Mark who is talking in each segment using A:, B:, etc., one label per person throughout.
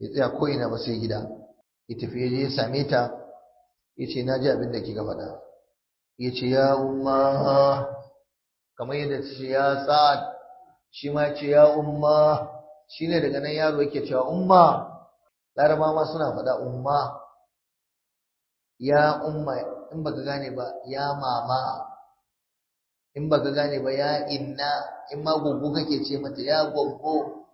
A: Ya tsaya ko ina ba sai gida. Ya tafi ya je ya same ta, ya ce na ji abin da kika faɗa. Ya ce ya umma, kamar yadda ta ce ya Sa'ad, shi ma ya ce ya umma. Shi ne daga nan yaro yake cewa umma. Larabawa ma suna faɗa umma. Ya umma, in baka gane ba ya mama, in baka gane ba ya inna, in ma goggo kake ce mata ya goggo,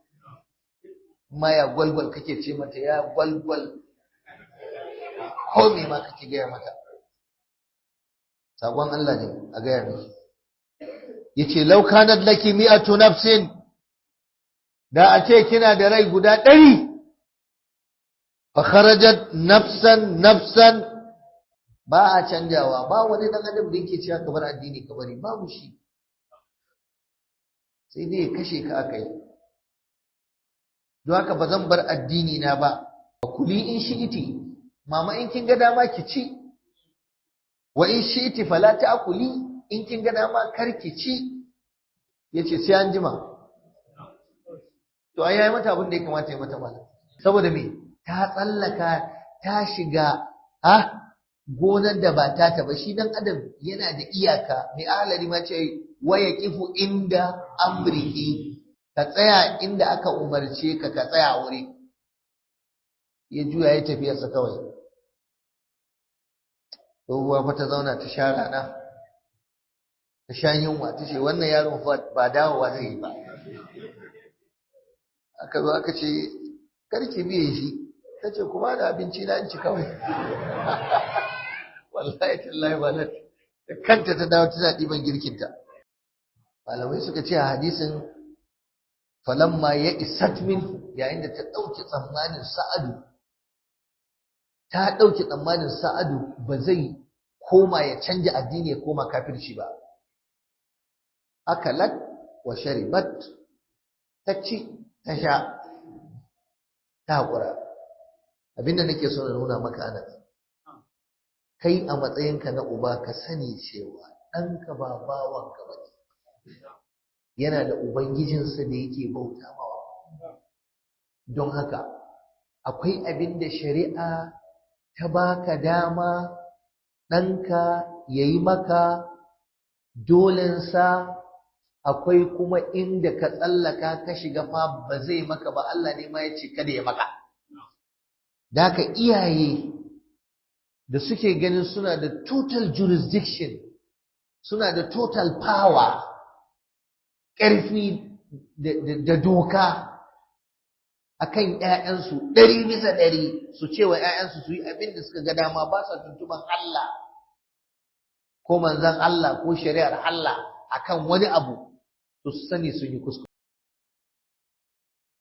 A: in ma ya gwalgwal kake ce mata ya gwalgwal, ko me ma kake gaya mata. Sakon Allah ne a gaya miki. Yace law kanat laki mi'atu nafsin, da a ce kina da rai guda 100, fa kharajat nafsan nafsan, ba a canjawa, ba wani dan adam da yake cewa ka bar addini ka bari, babu shi, sai dai ya kashe ka akai. Don haka ba zan bar addini na ba. Kuli in shi'iti, mama in kin ga dama ki ci, wa in shi'iti fala ta'kuli, in kin ga dama kar ki ci. Yace sai an jima. To ai yayi mata abin da ya kamata ya mata malam, saboda me? Ta tsallaka ta shiga gonar da ba ta ba. Shi dan adam yana da iyaka. Mai ahalari ma ce waya kifu inda amrihi, ka tsaya inda aka umarce ka, ka tsaya wuri. Ya juya ya tafi yasa kawai. Tsohuwa fa ta zauna ta sha rana, ta sha yunwa, ta ce wannan yaron fa ba dawowa zai yi ba. Aka zo aka ce karki biye shi, ta ce kuma da abinci na in ci kawai. Wallahi tallahi ba da kanta ta dawo tana ɗiban girkinta. Malamai suka ce a hadisin falamma ya isat min, yayin da ta ɗauki tsammanin Sa'adu, ta ɗauki tsammanin Sa'adu ba zai koma ya canja addini ya koma kafirci ba. Akalat wa sharibat, ta ci ta sha, ta haƙura. Abinda nake so na nuna maka anan, kai a matsayinka na uba ka sani cewa ɗanka ba bawanka ba ne, yana da ubangijinsa da yake bauta mawa. Don haka akwai abin da shari'a ta baka dama ɗanka ya yi maka dolensa, akwai kuma inda ka tsallaka ka shiga fa ba zai maka ba, Allah ne ma ya ce kada ya maka. Da haka iyaye da suke ganin suna da total jurisdiction, suna da total power, ƙarfi da doka akan ‘ya'yansu 100%, su ce wa ‘ya'yansu su yi abin da suka ga dama, ba sa tuntuban Allah ko manzan Allah ko shari'ar Allah akan wani abu, to su sani sun yi kuskure.